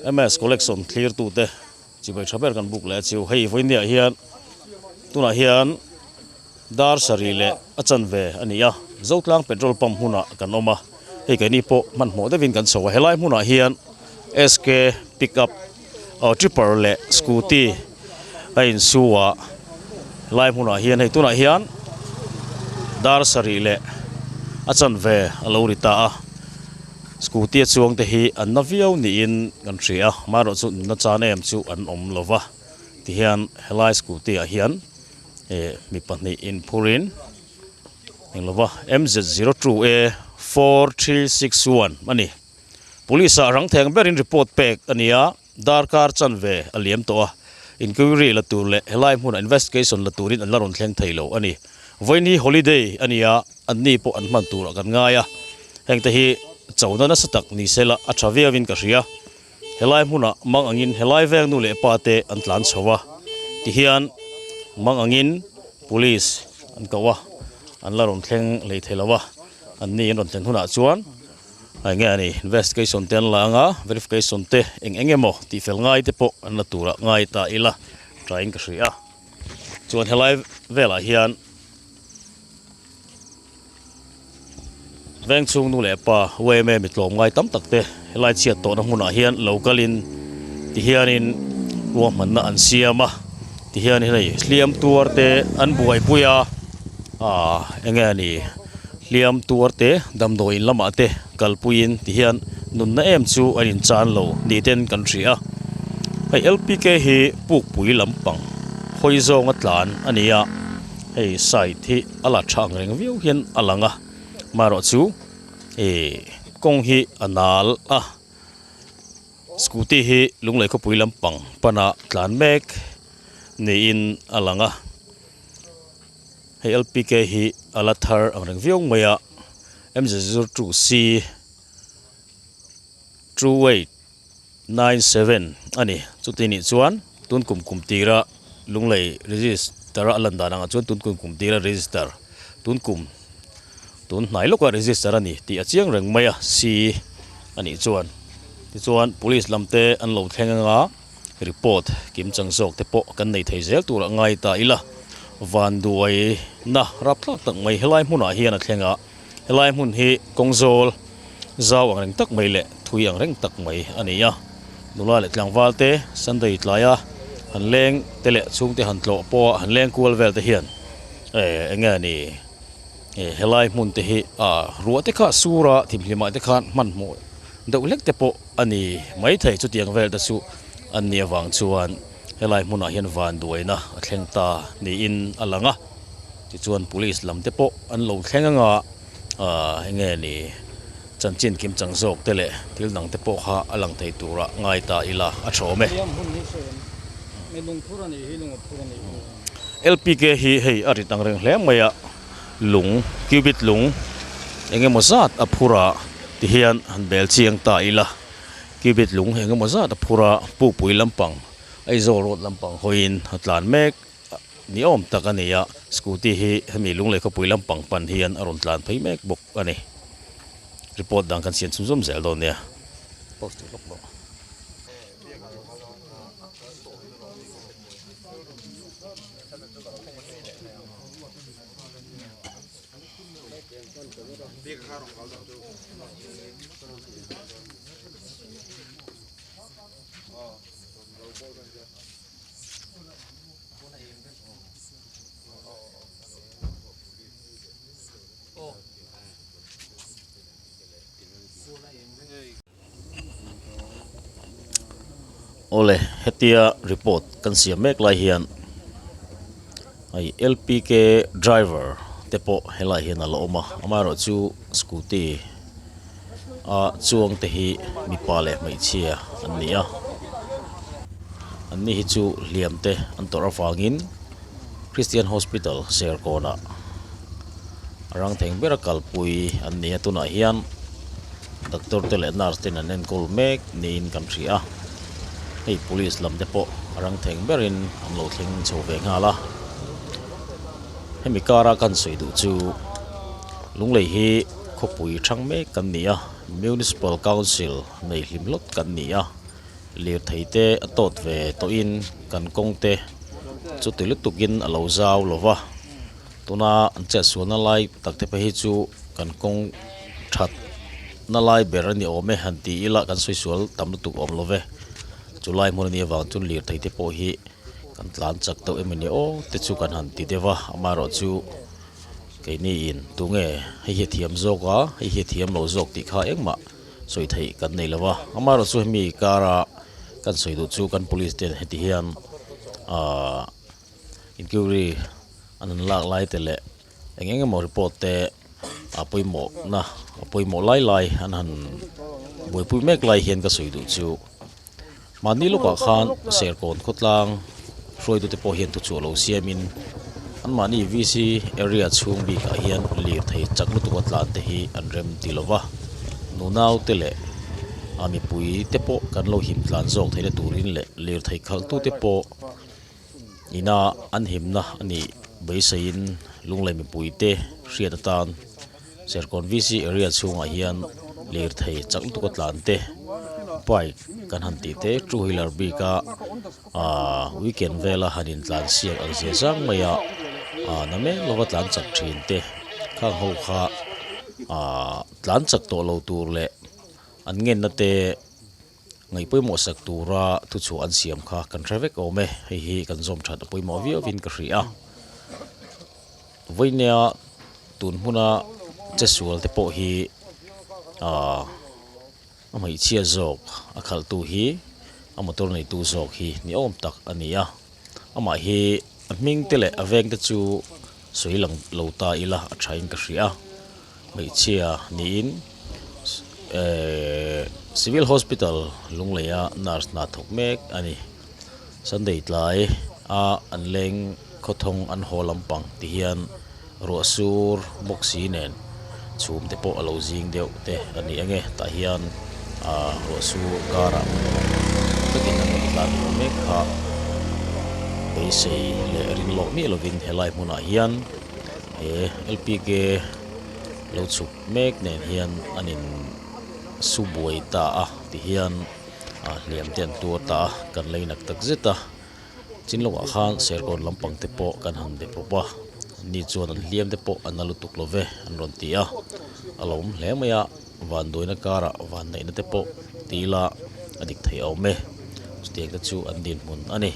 MS collection thlir tute chibai tha ber kan buk leh a chiu hei vawinia hian tunah hian dar sarih leh a chanve a ni a Zotlang petrol pump hmunah kan awm a hei keini pawh hmanhmawh deuhin kan chho a helai hmunah hian SK pickup aw tripper leh scooty a insu a helai hmunah hian hei tunah hian dar sarih leh a chanve a lo ri ta a. Scooty a chuang te hi an na viau niin kan hria a, amaherawhchu nunna chan em chu an awm lo va, tihian helai scooty ah hian eh mi pahnih inphurin englo va M Z zero two A 4361 a ni. Police ah rang theng berin report pek a ni a, darkar chanve a liam tawh a, inquiry la tur leh helai hmunah investigation la turin an la rawn thleng thei lo a ni. Vawiin hi holiday a ni a, anni pawh an hman turah kan ngai a, hengte hi chona nasa tak ni se la a tha viauin ka hria. Helai hmunah mang angin helai veng nu leh pa te an tlan chho a, tihian mang angin police an koh a, an la rawn thleng lei thei lo a, anni an rawn thlen hunah chuan Eng nge a ni investigation te an la anga verification te eng eng emaw tih fel ngai te pawh an la tur ah ngai ta ila taiin ka hria chuan helai velah hian veng chhung nu leh pa yma mi tlawm ngai tam tak te helai chhiat tawhna hmunah hian lo kalin tihianin ruahmanna an siam a tihianin hei hliam tuar te an buaipui a ah eng nge a ni. Hliam tuar te, damdawiin lamah te kalpuiin ti hian nunna em chu a inchan lo ni ten kan hria a. Hei LPK hi pukpui lampang hawi zawnga tlan a ni a, hei side hi a la tha ang reng viau hian a lang a, marawh chu ih kawng hi a nal a, scooty hi Lunglei khawpui lampang pana tlan mek niin a lang a. Hei LPK hi a la thar ang reng viau mai a, MZ02 C 2897 a ni. Chuti nih chuan tun kum kum tira Lunglei register a lan dan angah chuan tun kum kum tira register tun kum tun hnai lawka register a ni tih a chiang reng mai a C a nih chuan. Tichuan police lam te an lo thleng anga. Report kim chang zawk te pawh kan nei thei zel turah ngai ta ila. Vanduaina rapthlak tak mai helai hmunah hian a thleng a, helai hmun hi kawngzawl zau ang reng tak mai leh thui ang reng tak mai a ni a. Nula leh tlangval te Sunday tlaia han leng te leh chhungte han tlawh pawha han leng kual vel te hian eh eng nge ni eh helai hmun te hi ah ruah te kha sura thimhlimah te khan hmanhmawh deuh hlek te pawh a ni maithei chutiang vel te chu an nih avang chuan helai hmunah hian vanduaina a thleng ta niin a lang a tichuan police lam te pawh an lo thleng anga ahh enge ni chanchin kim chang zawk te leh thil dang te pawh kha a lang thei turah ngai ta ila a tha awm e. LPK hi hei a rit ang reng hle mai a. Lung, cubit lung eng emaw zat a phur a ti hian han bel chiang ta ila, cubit lung eng emaw zat a phur a, pukpui lampang Aizawl road lampang hawiin a tlan mek ni awm tak a ni a, scooty hi hemi Lunglei khawpui lampang pan hian a rawn tlan phei mek bawk a ni. Report dang kan siam chhunzawm zel dawn nia. Post tur lawk lawk. Awle hetia report kan siam mek lai hian hei LPK driver te pawh helaiah hian a la awm a amaherawh chu scooty a chuang te hi mipa leh hmeichhia an ni a an ni hi chu hliam te an tawrh avangin Christian Hospital Serkawnah a rang theng ber a kalpui an ni a tunah hian doctor te leh nurse ten an enkawl mek niin kan hria a hei police lam te pawh a rang theng berin an lo thleng chho ve nghal a hemi kara kan sawi duh chu Lunglei hi khawpui thang mek kan ni a Municipal Council nei hlim hlawt kan ni a. Lirthei te a tawt ve tawhin kan kawng te chuti lutukin a lo zau lo va, tuna an chetsualna lai tak te phei hi chu kan kawng that na lai ber a ni awm e han ti ila kan sawi sual tam lutuk awm lo ve, chu lai hmun a nih avang chuan lirthei te pawh hi kan tlan chak deuh em ani aw te chu kan han ti deuh a amaherawh chu keini in tunge hei hi a thiam zawk a hei hi a thiam lo zawk tih kha engmah. Sawi theih kan nei lo va, amaherawh chu hemi kara kan sawi duh chu kan police ten heti hian ahh inquiry an han lak lai te leh eng eng emaw report te a pawimawh na a pawimawh lai lai an han buaipui mek lai hian ka sawi duh chu mahni lawkah khan Serkawn khawtlang hruaitute pawh hian thuchhuah lo siamin anmahni V_C area chhung bikah hian lirthei chak lutuk a tlan te hi an rem ti lo va nunau te leh a mipui te pawh kan lo him tlan zawk theihna turin leh lirthei khalh tute pawh ina an himna a nih beiseiin lunglei mipui te hriat atan Serkawn V_C area chhungah hian lirthei chak lutuk a tlan te bike kan han tih te two wheeler bik a ahh weekend vela han in tlan siak ang zia zang mai a ahh na mek lova tlan chak thin te khang ho kha ahh tlan chak tawh lo tur leh an ngenna te ngaih pawimawh sak tura thuchhuah an siam kha kan hre vek awm e hei hi kan zawm that a pawimawh viau in ka hria vawinia tun hmuna che sual te pawh hi ahh. A hmeichhia zawk a khalhtu hi a motor neitu zawk hi ni awm tak a ni a, amah hi a hming te leh a veng te chu sawi lang lo ta ila a thain ka hria a, hmeichhia niin ehh civil hospital Lungleia nurse hna thawk mek a ni. Sunday tlai a an leng khawthawng an haw lampang ti hian ruah sur bawk si nen chhum te pawh a lo zing deuh te a ni ang e tah hian ah ruah sur karah takin an rawn tlan haw mek kha beisei leh ring lawk miah lovin helai hmunah hian he L P K lo chhuk mek nen hian an in su buai ta a ti hian. ah hliam te an tuar ta a kan lei nak tak zet a chin lawkah khan serkawn lampang te pawh kan han be pawp a ni chuan an hliam te pawh a na lutuk lo ve an rawn ti a a lo awm hle mai a vanduaina karah vanneihna te pawh ti ila a dik thei a awm e chutiang te chu an dinhmun a ni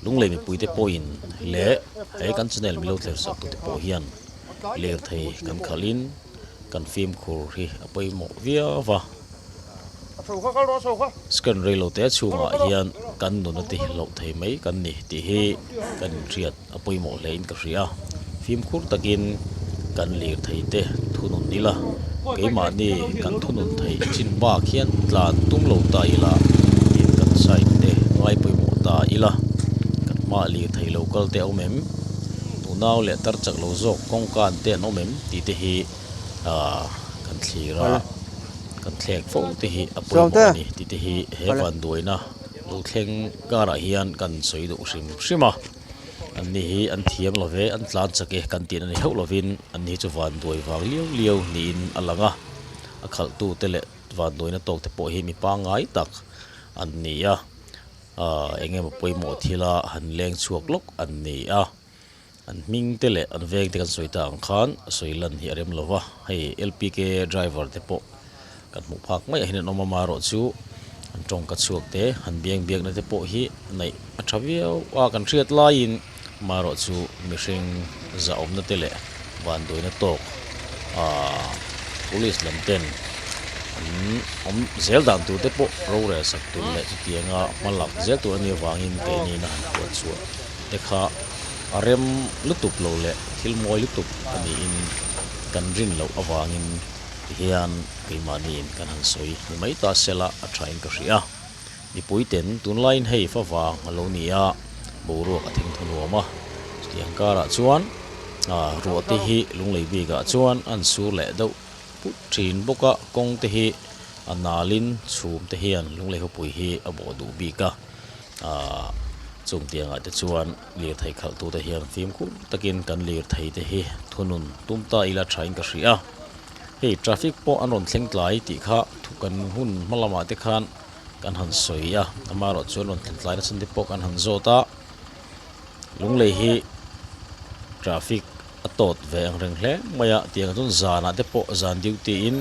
lunglei mipui te pawhin leh he kan channel milo thler sak tute pawh hian lirthei kan khalhin kan fimkhur hi a pawimawh viau va. Scan reilo te chhungah hian kan nuna ti hlauh thei mai kan ni tih hi kan inhriat a pawimawh hle in ka hria. Fimkhur takin kan lirthei te thunun ila, keimahni kan thunun theih chin bak hian tlan tum lo ta ila tin kan side te ngai pawimawh ta ila, kan hmaah lirthei lo kal te a awm em? Nunau leh tar chak lo zawk kawngkan te an awm em? Tih te hi aah kan thlir a. Kan thlek fo te hi a pawimawh a ni tih te hi he vanduaina lo thleng karah hian kan sawi duh hrim hrim a, an ni hi an thiam lo ve an tlan chak e kan tihna ni hauh lovin an ni hi chu vanduai vang liau liau niin a lang a, a khalhtu te leh vanduaina tawk te pawh hi mi pangngai tak an ni a, aah eng emaw pawimawh thila han leng chhuak lawk an ni a. An hming te leh an veng te kan sawi ta ang khan sawi lan hi a rem lo va, hei L_P_K driver te pawh kan hmuh phak mai ah hian an awm a, amaherawh chu an tawngka chhuak te han biang biakna te pawh hi neih a tha viau a kan hriat laiin amaherawh chu mihring zahawmna te leh vanduaina tawk ahh police lam ten an awm zel dan tur te pawh rorel sak tur leh chutianga hma lak zel tur a nih avangin keini in a han puan chhuah te kha. A rem lutuk lo leh thil mawi lutuk a niin kan rin loh avangin tihian keimahniin kan han sawi ni mai ta sela a thain ka hria. Mipuiten tunlaiin hei fa vang a lo ni a, boruak a theng thaw nuam a, chutiang karah chuan ruah te hi lunglei bikah chuan an sur leh deuh put thin bawk a, kawng te hi a nalin chhum te hian lunglei khawpui hi a bawh duh bik a. Ahh chung tiangah te chuan lirthei khalh tute hian fimkhur takin kan lirthei te hi thunun tum ta ila thain ka hria a, hei traffic pawh an rawn thleng tlai tih kha thu kan hun hma lamah te khan kan han sawi a, amaherawh chuan rawn thlen tlai nachhan te pawh kan han zawt a, lunglei hi traffic a tawt ve ang reng hle mai a, tiang chuan zanah te pawh zan duty in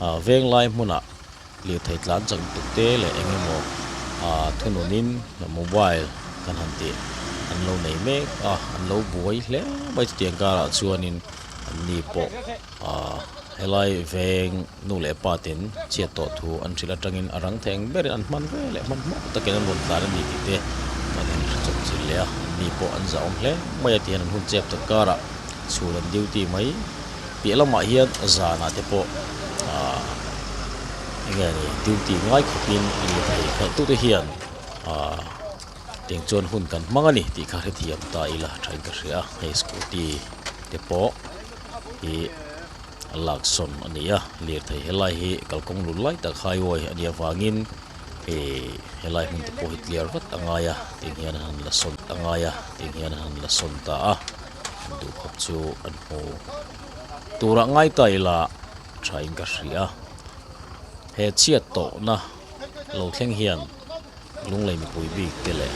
ah venglai hmunah lirthei tlan chak lutuk te leh eng emaw ah thununin mobile kan han tih an lo nei mek a, an lo buai hle mai chutiang karah chuanin an ni pawh ah helai veng nu leh pa ten chhiat tawh thu an hrilh atangin a rang thei ang berin an hman ve leh hmanhmawh takin an rawn tlan a ni tih te kan han hre chawp chilh leh a, an ni pawh an zahawm hle mai a tihian an hun chep tak karah chhun an duty mai piah lamah hian zanah te pawh ah enge ni duty ngai khawpin lirthei khalh tute hian ah tiang chuan hun kan hmang a ni tih kha hrethiam ta ila thain ka hria a, hei scooty te pawh hi. A lak sawn a ni a, lirthei helai hi kalkawng lun lai tak highway a nih avangin ih helai hmun te pawh hi clear vat a ngai a tiang hian an han la sawn a ngai a tiang hian an han la sawn ta a an duh khawp chu an hmu turah ngai ta ila tha in ka hria he chhiat tawhna lo thleng hian. Lunglei mipui bik te leh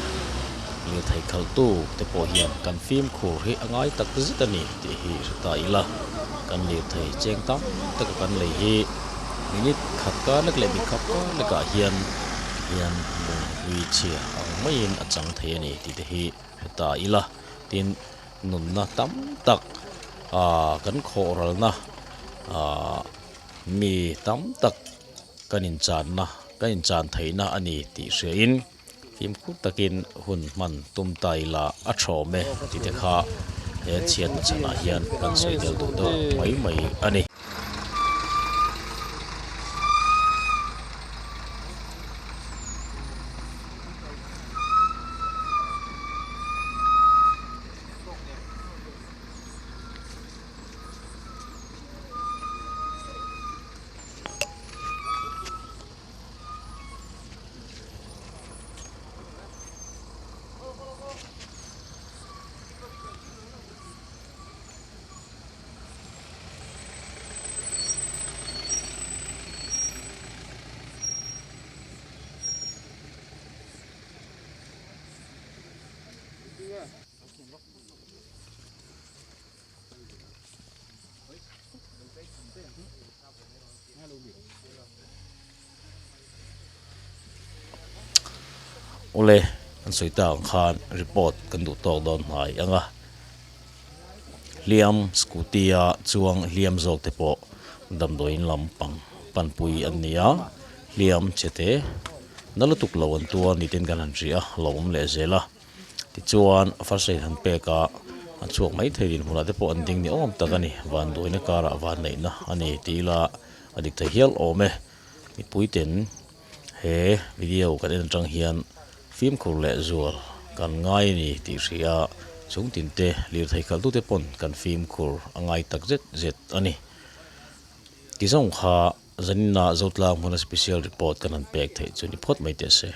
lirthei khalhtu te pawh hian kan fimkhur hi a ngai tak zet a ni tih hi hre ta ila. Kan lirthei cheng tam taka kan lei hi minute khat kar lek leh mi khap kar lekah hian hian lunghlui chhia ang maiin a chang thei a ni tih te hi hre ta ila. Tin, nunna tam tak aah kan khawhralna aah mi tam tak. Kan inchanna, kan inchan theihna a ni tih hriain fimkhur takin hun hman tum ta ila a thawm e tih te kha he chhiatna chhanah hian kan sawi tel duh deuh mai mai a ni. Awle an sawi tak ang khan report kan duh tawk dawn hnai ang a, hliam scooty a chuang hliam zawk te pawh damdawiin lam pang panpui an ni a, hliam che te na lutuk lo an tuar ni ten kan han hria a lo awm leh zel a. Tichuan first aid han pek a, a chhuak mai thei dinhmunah te pawh an ding ni awm tak a ni. Vanduaina karah vanneihna a ni tih ila a dik thei hial awm e. Mipui ten he video kan en atang hian fimkhur leh zual kan ngai a ni tih hria a, chung tin te lirthei khalhtute pawn kan fimkhur a ngai tak zet zet a ni. Tizawng kha zaninah Zotlang hmuna special report kan han pek theih chu ni phawt mai teh se.